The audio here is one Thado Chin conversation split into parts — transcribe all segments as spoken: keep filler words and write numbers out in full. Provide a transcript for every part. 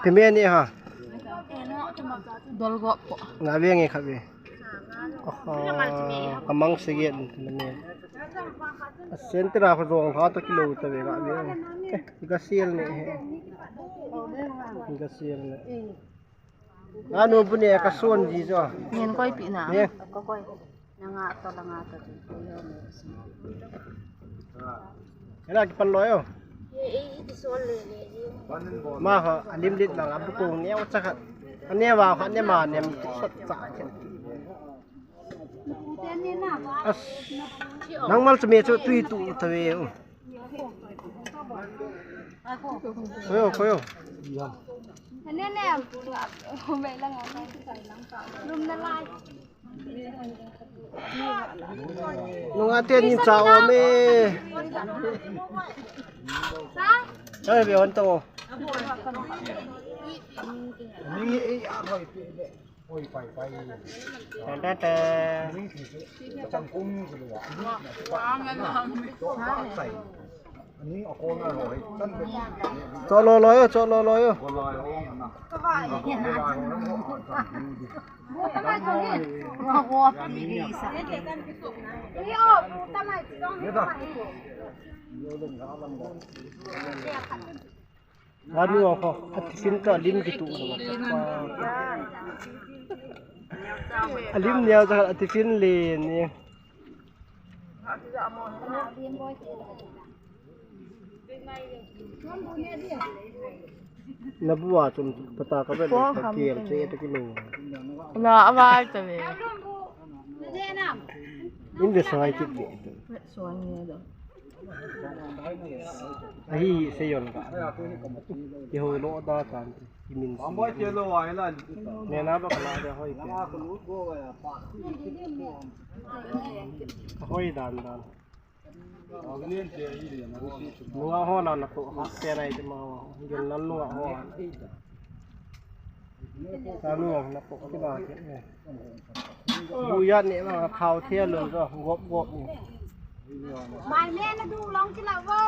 Pime ni ha. Dol go po. Nga ve nge kha ve. Aha, kamang sige ni. A center a ko jong ha to kilo ta ve nga ve. Eh, ga sial ni he. Ga sial ni. Anu bu ni ka son ji jo. Ngen koi pi na. Ni. Nanga to langa to ti ko yo me si. Ela ki pan lo yo. E, e, iti sol le le. Ma ha, alim dit lang abu ko ne o cha khat. Ane wa khat ne ma nem sot cha. As. Nang mal chme chu tui tu ta ve. Koyo, koyo. Ane ne. Lum na lai. Nunga te ni cha om e. Ai, be on to. Ni e a roi pe de. Oi, pai, pai. Ta, ta, ta. Ni ki chu. Chang kum chu lo. Cho lo lo yo, cho lo lo yo. Anu ko, ati sin ka lim ki tu. Alim niya sa ati sin le ni. Na bua chun pata ka vet. Ko le ka ham kiel te. Che ta kilo. Na avai ta ve. In de sai kit ve. Ve suan ni do. Ahi se yon ka. Ki ho lo da tan. Ki min si. Ne na ba ka la de hoi ke. Hoi dan dan. Nunga ho na na to ha te na ite ma ho. Gel na nunga ho. Sa nunga na to ki ba ke. Bu ya ne ma thao the lo jo gop gop ni. Mai me na du long ki la vo.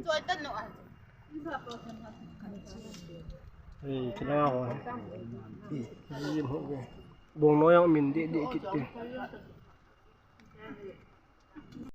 Choi tan no a. Ei, kila ho. Ei, ei, ho. Bong no yang min de de kit te.